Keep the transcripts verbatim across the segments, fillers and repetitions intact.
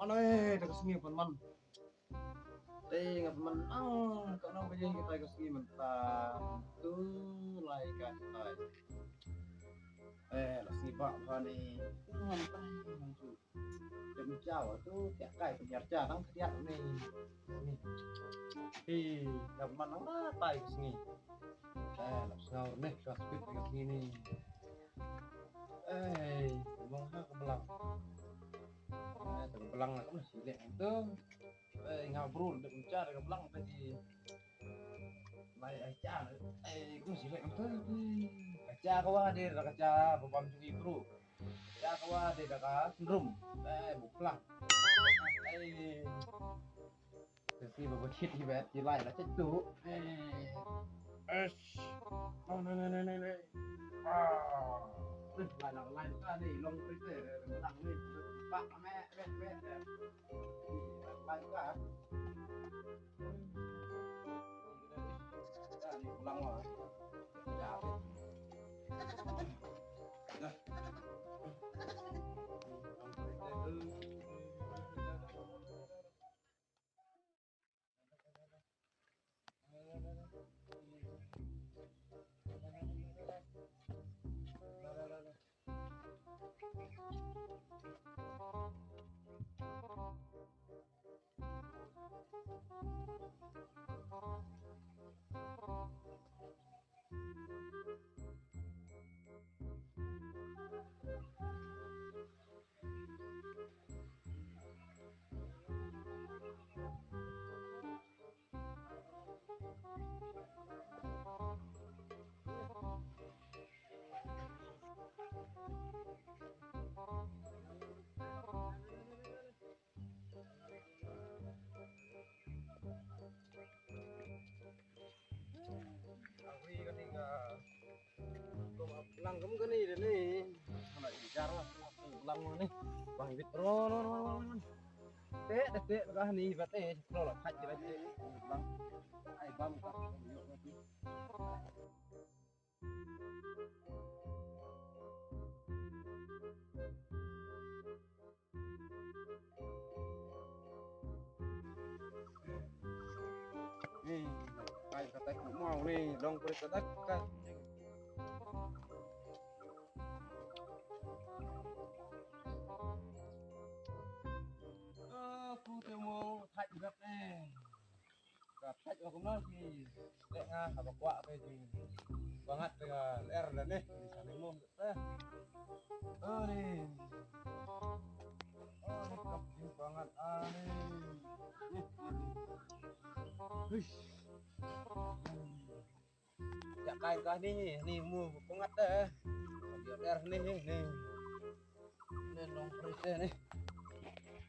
Anoi, da ka sngi pynman. Te nga pynman ang ka nong ka jing kita ka sngi mynta. Tu lai ka kita. Eh, la sngi ba ba ni. Ngan tai ngan tu. Dem jaw tu tiak kai pynjar ja nang tiak ni. Ni. Hi, nga pynman ang la tai ka sngi. Eh, la sngaw ni ka speed ka sngi ni. Eh, mong ha ka blang. Eh, ka blang ka mesti lek tu. Eh, nga brul dek mencar ka blang tadi. Mai ai cha. Eh, ku si lek tu. Ka cha ka wa de ka cha ba bam ju bru. Cha ka wa de ka sendrum. Eh, bu plang. Eh. Kasi ba ba chit hi bet, hi lai la chit tu. Eh. Eish. No, no, no, no, no, no. Ah. Eh, lai la, lai ka ni, long prite, lang ni. Ba me, me, me, me. Lai ka. Ka ni pulang lah. Ya. Dah. Lang kum kane de ni. Lang ni. Bang bit ro no no no no. Te te te ka ni ba te. Lo la khat ji ba te. Lang. Ai bam ka. Ni, kai ka tai ku mau ni, dong puri ka tak ka. Aku temu tak juga ni. Ka thait ba kumno ki leh nga haba kwah ka jingbangat ka lyer da ne. Ni sa ni mo te. Ani. Ani kap jingbangat ani. Huish. Ïa kai ka ni, ni mu pyngat eh. Ïa der ni, ni. Ni nong pris eh ni.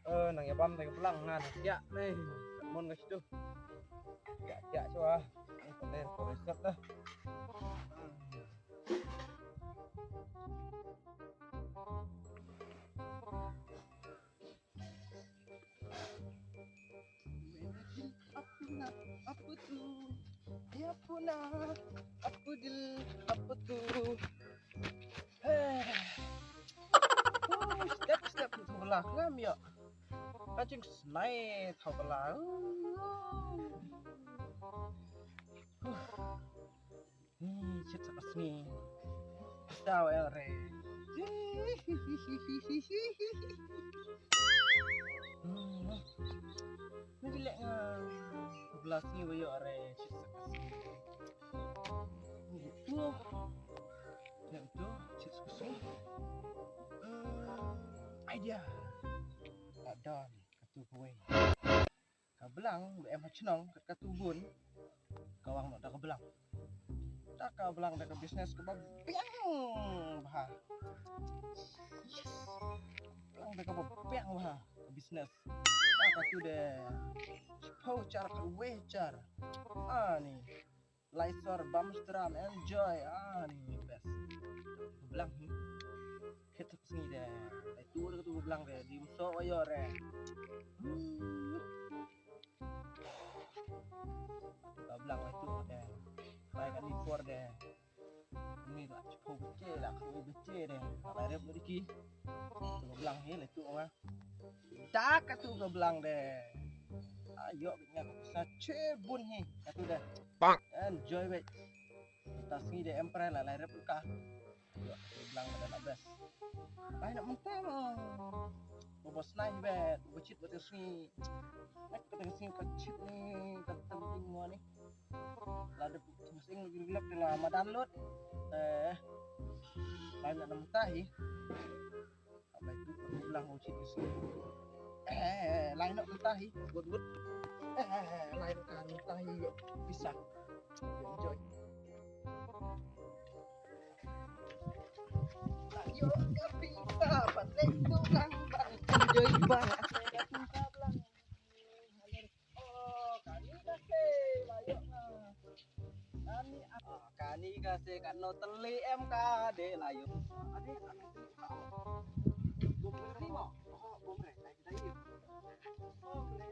Eh, nang ïa bam dei ka blang ngan. Ïa ni. Mon ka situ. Ïa, ïa chua. Ni ka der ko reset dah. Apa tu? Dia puna. Apa dil? Apa tu? Heh. Oh, step, step tu belah. Ngam ya. Kacing snai tau belah. Huh. Ni, shit, sa ka sngi. Tau, eh, re. Hmm. Ni lek nga. Belas ni wayo, re. Shit, sa ka sngi. Ni tu. Ni tu, shit, sa ka sngi. Hmm. Idea. Ada ni, katu kawei. Ka blang ba em ha chnong kat katu bun, ka wang noh da ka blang. Da ka blang da ka business kaba biang bha. Yes. Blang da kaba biang bha ka business. Da katu de chiphew char kawei char. Ani. Lai sor bam stram enjoy. Ah, ni best. Blang hi. Khit sngi de. Lai tur tu blang de. Dim so ayo re. Hmm. Blang lai tur de. Lai kali por de. Ni la chiphew beche la kali beche de. Lai rep diki. Tu blang hi lai tur nga. Da katu ka blang de. Ayo, nga ka pisa che bun hi katu de. Bang. Enjoy beit. Ta sngi de em prai la lai rep ka. Yo, blang ka la best. Bai na mynta mo. Bo bo snai bet, bo chit bo te sngi. Nak ka te sngi ka chit ni, ka te ding mo ni. La de sing lok de la madan lut. Eh. Bai na mynta hi. Bai tu blang bo chit ni sngi. Eh, lai na mynta hi. Gut gut. Eh, lai na mynta hi. Pisa. Enjoy. Ayo, ka pisa, pat leh tu lang bang. Enjoy bang. Oh, kani ka se, la yo na. Kani, ah, kani ka se, kan no teli em ka de la yo. Ade, ade. Bom re ni mo. Oh, bom re, lai kita yo. Bom re.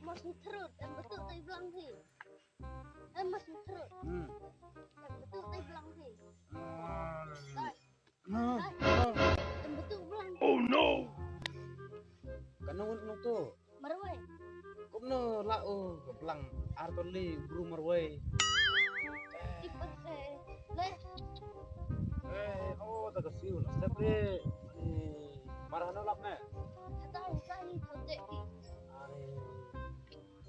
Mas ntrut, em betul tai blang hi. Em mas ntrut. Hmm. Em betul tai blang hi. Hmm. Ai. Hmm. Ai. Hmm. Em betul blang. Oh no. Kano nung tu? Marwei. Kumno la u ka blang artoli bru marwei. Ipat se. Le. Eh, oh, ta ka siu la. Sep le. Marano lap ne. Kata usah ni kote ki. Ai.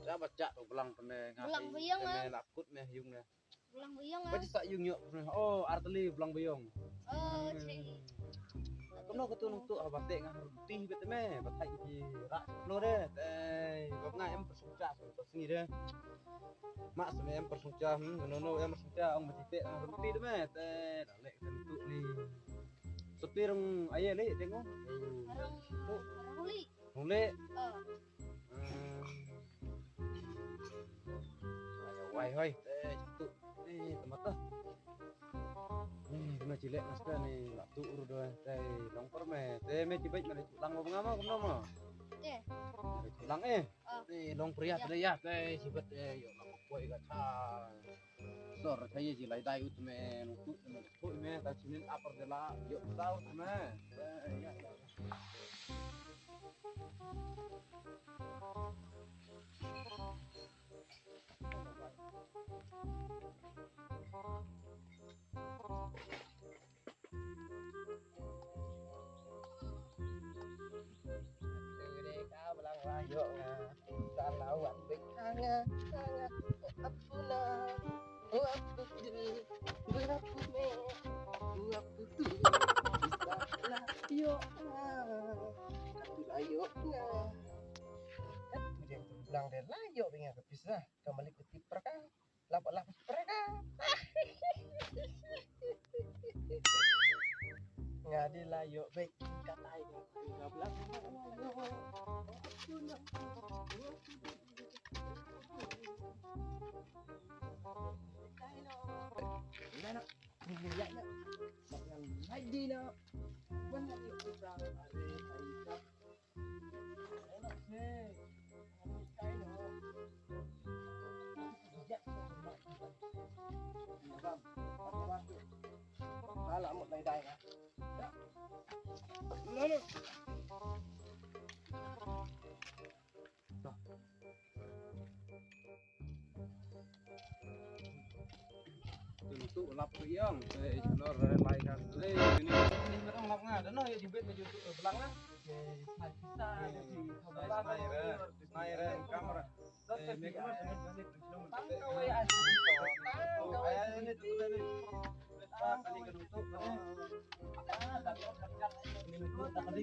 Ja ba ja tu blang pene ngai. Blang biang ah. Pene lakut ne yung ne. Blang biang ah. Ba jisa yung yok pene. Oh, arteli blang biang. Oh, cei. Kumno katu nung tu ah, ba te nga ruti bet me, ba thai ji rak lo de. Te ba nga em persungcha, persungcha sngi de. Ma seme em persungcha, hmm, no no em persungcha, ong ma ti te nga ruti de me. Te da lek katu ni. Sopi rong aye le, tengok. Rong, rong li. Hong leh. Oh. Hmm. Wai hoi. Eh, tu. Eh, temata. Ni kena cilek naska ni, la tu ur dua. Te long per me. Te me cibet mari tulang ba ngama kumno ma. Eh. Mari tulang eh. Oh. Te long pria te ya, te sibet eh, yo la koi ka cha. Sor, khaye ji lai dai ut me, nukut me, nukut me, ta chinin apar de la, yo, ta ut me. Ya, ya, ya. Ka blang la ïoh nga. Ka la wan beit ha nga, ha nga. O Abdullah, o Abdul, o Abdul me, o Abdul tu. Ka la ïoh nga. Ka tu la ïoh nga. Ka tu dei tu blang dei la ïoh beit nga ka pisa. Ka malik ka tip pra ka. Lap, lap, pra ka. Nga dei la ïoh beit ka tai ka blang. Tentu lap riang, eh, jalur, eh, lai kan, eh, ini, ini merong lap nga, dah noh, ya, jubit baju tu, eh, belang lah. Eh, sai pisah, eh, sai, sai, eh, sai, eh, kamera. Eh, make up, eh, tang kawai, ah, tang kawai, ah, ini tu, ini. Tang kawai, ah, ini tu, eh. Ah, tak ada, tak ada. Ini tu, tak ada.